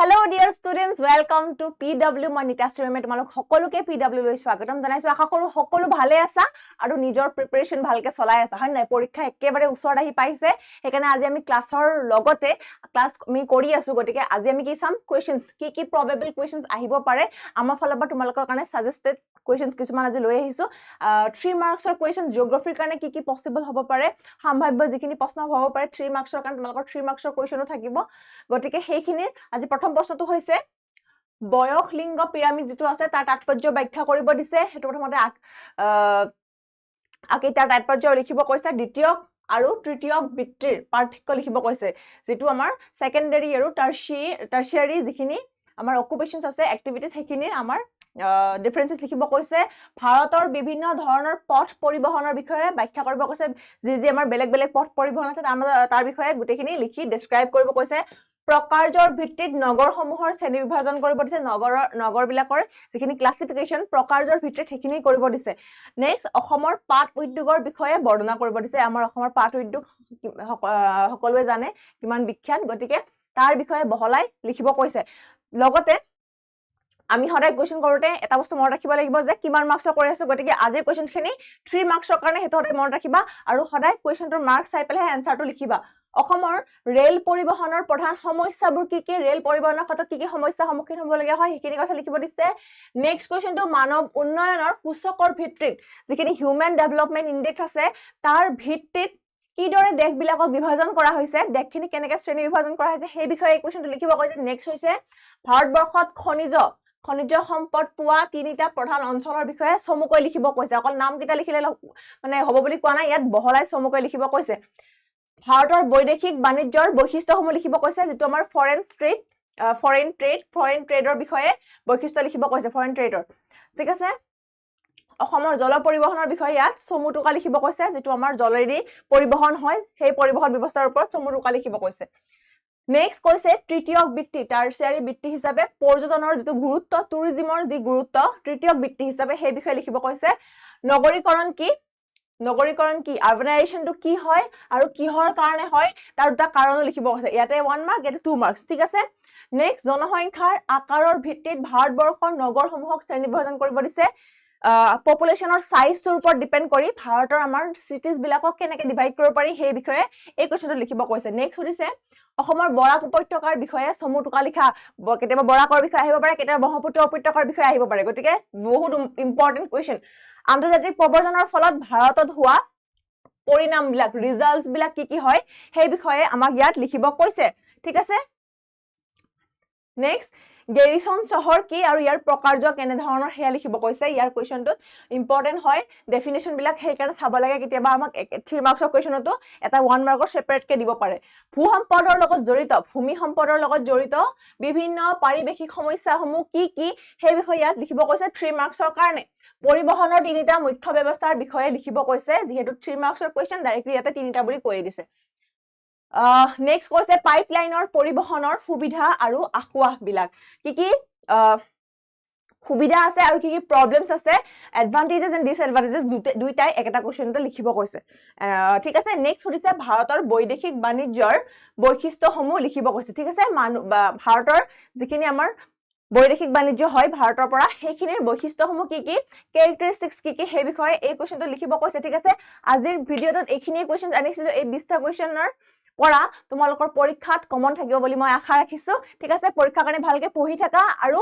Hello dear students, welcome to PW. মই নিতাশ্ৰী মেমে তোমালোক সকলোকে পি ডাব্লিউ লৈ স্বাগতম জনাইছোঁ। আশা কৰোঁ সকলো ভালে আছা আৰু নিজৰ প্ৰিপেৰেশ্যন ভালকে চলাই আছা, হয় নাই? পৰীক্ষা একেবাৰে ওচৰত আহি পাইছে। সেইকাৰণে আজি আমি ক্লাছৰ লগতে ক্লাছ আমি কৰি আছোঁ। গতিকে আজি আমি কি চাম? কুৱেশ্যনছ, কি কি প্ৰবেবল কুৱেশ্যনছ আহিব পাৰে। আমাৰ ফালৰ পৰা তোমালোকৰ কাৰণে ছাজেষ্টেড কুৱেশ্যনছ কিছুমান আজি লৈ আহিছোঁ। থ্ৰী মাৰ্কছৰ কুৱেশ্যন, জিঅ'গ্ৰাফিৰ কাৰণে কি কি পচিবল হ'ব পাৰে, সম্ভাৱ্য যিখিনি প্ৰশ্ন হ'ব পাৰে থ্ৰী মাৰ্কছৰ কাৰণে, তোমালোকৰ থ্ৰী মাৰ্কছৰ কুৱেশ্যনো থাকিব। গতিকে সেইখিনিৰ আজি প্ৰথম প্ৰশ্নটো হৈছে বয়স লিংগ পিৰামিড যিটো আছে, তাৰ তাৎপৰ্য ব্যাখ্যা কৰিব দিছে। সেইটো প্ৰথমতে আঁকি তাৰ তাৎপৰ্য লিখিব কৈছে। দ্বিতীয়ক আৰু তৃতীয়ক বৃত্তিৰ পাৰ্থক্য লিখিব কৈছে। যিটো আমাৰ ছেকেণ্ডেৰী আৰু টাৰ্চিয়াৰী যিখিনি আমাৰ অকুপেশ্যনছ আছে, এক্টিভিটিজ, সেইখিনিৰ আমাৰ ডিফাৰেঞ্চেছ লিখিব কৈছে। ভাৰতৰ বিভিন্ন ধৰণৰ পথ পৰিবহণৰ বিষয়ে ব্যাখ্যা কৰিব কৈছে। যি যি আমাৰ বেলেগ বেলেগ পথ পৰিবহণ আছে, তাৰ বিষয়ে গোটেইখিনি লিখি ডেছক্ৰাইব কৰিব কৈছে। প্ৰকাৰ্যৰ ভিত্তিত নগৰসমূহৰ শ্ৰেণী বিভাজন কৰিব দিছে। নগৰবিলাকৰ যিখিনি ক্লাছিফিকেশ্যন প্ৰকাৰ্যৰ ভিত্তিত, সেইখিনি কৰিব দিছে। নেক্সট, অসমৰ পাট উদ্যোগৰ বিষয়ে বৰ্ণনা কৰিব দিছে। আমাৰ অসমৰ পাট উদ্যোগ সকলোৱে জানে কিমান বিখ্যাত, গতিকে তাৰ বিষয়ে বহলাই লিখিব কৈছে। লগতে আমি সদায় কুৱেশ্যন কৰোঁতে এটা বস্তু মনত ৰাখিব লাগিব যে কিমান মাৰ্কছৰ কৰি আছো। গতিকে আজিৰ কুৱেশ্যনখিনি থ্ৰী মাৰ্কছৰ কাৰণে, সেইটো সদায় মনত ৰাখিবা আৰু সদায় কুৱেশ্যনটোৰ মাৰ্কছ চাই পেলাইহে এনচাৰটো লিখিবা। অসমৰ ৰেল পৰিবহণৰ প্ৰধান সমস্যাবোৰ কি কি, ৰেল পৰিবহণৰ ক্ষেত্ৰত কি কি সমস্যাৰ সন্মুখীন হ'বলগীয়া হয়, সেইখিনি কথা লিখিব দিছে। নেক্সট কুৱেশ্যনটো, মানৱ উন্নয়নৰ সূচকৰ ভিত্তিত, যিখিনি হিউমেন ডেভেলপমেণ্ট ইণ্ডেক্স আছে, তাৰ ভিত্তিত কিদৰে দেশবিলাকক বিভাজন কৰা হৈছে, দেশখিনি কেনেকে শ্ৰেণী বিভাজন কৰা হৈছে, সেই বিষয়ে এই কুৱেশ্যনটো লিখিব কৈছে। নেক্সট হৈছে ভাৰতবৰ্ষত খনিজ সম্পদ পোৱা তিনিটা প্ৰধান অঞ্চলৰ বিষয়ে চমুকৈ লিখিব কৈছে। অকল নামকেইটা লিখিলে মানে হ'ব বুলি কোৱা নাই, ইয়াত বহলাই চমুকৈ লিখিব কৈছে। ভাৰতৰ বৈদেশিক বাণিজ্যৰ বৈশিষ্ট্যসমূহ লিখিব কৈছে। যিটো আমাৰ ফৰেইন ট্ৰেডৰ বিষয়ে বৈশিষ্ট্য লিখিব কৈছে, ফৰেইন ট্ৰেডৰ, ঠিক আছে? অসমৰ জল পৰিবহণৰ বিষয়ে ইয়াত চমু টোকা লিখিব কৈছে। যিটো আমাৰ জলেদি পৰিবহণ হয়, সেই পৰিবহণ ব্যৱস্থাৰ ওপৰত চমু টোকা লিখিব কৈছে। নেক্সট কৈছে তৃতীয়ক বৃত্তি, টাৰ্চিয়াৰী বৃত্তি হিচাপে পৰ্যটনৰ যিটো গুৰুত্ব, টুৰিজিমৰ যি গুৰুত্ব তৃতীয়ক বৃত্তি হিচাপে, সেই বিষয়ে লিখিব কৈছে। নগৰীকৰণ কি, নগৰীকৰণ কি, আৰ্বানাইজেশ্যনটো কি হয় আৰু কিহৰ কাৰণে হয়, তাৰ দুটা কাৰণো লিখিব কৈছে। ইয়াতে ওৱান মাৰ্ক, ইয়াতে টু মাৰ্কছ, ঠিক আছে? নেক্সট, জনসংখ্যাৰ আকাৰৰ ভিত্তিত ভাৰতবৰ্ষৰ নগৰসমূহক শ্ৰেণী বিভাজন কৰিব দিছে। পপুলেশ্যনৰ চাইজটোৰ ওপৰত ডিপেণ্ড কৰি ভাৰতৰ আমাৰ চিটিজ বিলাকক কেনেকে ডিভাইড কৰিব পাৰি, সেই বিষয়ে এই কুৱেশ্যনটো লিখিব কৈছে। নেক্সট সুধিছে অসমৰ বৰাক উপত্যকাৰ বিষয়ে চমু টোকা লিখা। কেতিয়াবা বৰাকৰ বিষয়ে আহিব পাৰে, কেতিয়াবা ব্ৰহ্মপুত্ৰ উপত্যকাৰ বিষয়ে আহিব পাৰে। গতিকে বহুত ইম্পৰ্টেণ্ট কুৱেশ্যন। আন্তৰ্জাতিক প্ৰব্ৰজনৰ ফলত ভাৰতত হোৱা পৰিণামবিলাক, ৰিজাল্টছ বিলাক কি কি হয়, সেই বিষয়ে আমাক ইয়াত লিখিব কৈছে, ঠিক আছে? নেক্সট, গেৰিচন চহৰ কি আৰু ইয়াৰ প্ৰকাৰ্য কেনেধৰণৰ, সেয়া লিখিব কৈছে। ইয়াৰ কুৱেশ্যনটোত ইম্পৰ্টেণ্ট হয় ডেফিনেশ্যন বিলাক, সেইকাৰণে চাব লাগে। কেতিয়াবা আমাক থ্ৰী মাৰ্কছৰ কুৱেশ্যনতো এটা ওৱান মাৰ্কৰ ছেপাৰেটকে দিব পাৰে। ভূ সম্পদৰ লগত জড়িত, ভূমি সম্পদৰ লগত জড়িত বিভিন্ন পাৰিৱেশিক সমস্যাসমূহ কি কি, সেই বিষয়ে ইয়াত লিখিব কৈছে থ্ৰী মাৰ্কছৰ কাৰণে। পৰিবহণৰ তিনিটা মুখ্য ব্যৱস্থাৰ বিষয়ে লিখিব কৈছে। যিহেতু থ্ৰী মাৰ্কছৰ কুৱেশ্যন, ডাইৰেক্টলি ইয়াতে তিনিটা বুলি কৈয়ে দিছে। নেক্সট কৈছে পাইপলাইনৰ পৰিবহণৰ সুবিধা আৰু আসোঁৱাহবিলাক কি কি, সুবিধা আছে আৰু কি কি প্ৰব্লেমছ আছে, এডভান্টেজেছ এণ্ড ডিছএডভান্টেজেছ, দুইটাই একেটা কুৱেশ্যনতে লিখিব কৈছে, ঠিক আছে? নেক্সট সুধিছে ভাৰতৰ বৈদেশিক বাণিজ্যৰ বৈশিষ্ট্যসমূহ লিখিব কৈছে, ঠিক আছে? মানুহ বা ভাৰতৰ যিখিনি আমাৰ বৈদেশিক বাণিজ্য হয় ভাৰতৰ পৰা, সেইখিনিৰ বৈশিষ্ট্যসমূহ কি কি, কেৰেক্টাৰিষ্টিক্স কি কি, সেই বিষয়ে এই কুৱেশ্যনটো লিখিব কৈছে, ঠিক আছে? আজিৰ ভিডিঅ'টোত এইখিনিয়ে কুৱেশ্যন আনিছিলো। এই 20টা কুৱেশ্যনৰ পৰা তোমালোকৰ পৰীক্ষাত কমন থাকিব বুলি মই আশা ৰাখিছো, ঠিক আছে? পৰীক্ষাৰ কাৰণে ভালকে পঢ়ি থাকা আৰু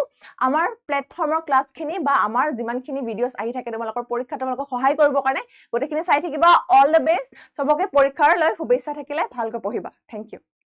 আমাৰ প্লেটফৰ্মৰ ক্লাছখিনি বা আমাৰ যিমানখিনি ভিডিঅ'ছ আহি থাকে তোমালোকৰ পৰীক্ষা তোমালোকক সহায় কৰিবৰ কাৰণে, গোটেইখিনি চাই থাকিবা। অল the best চবকে, পৰীক্ষাৰ লৈ শুভেচ্ছা থাকিলে। ভালকৈ পঢ়িবা। Thank U.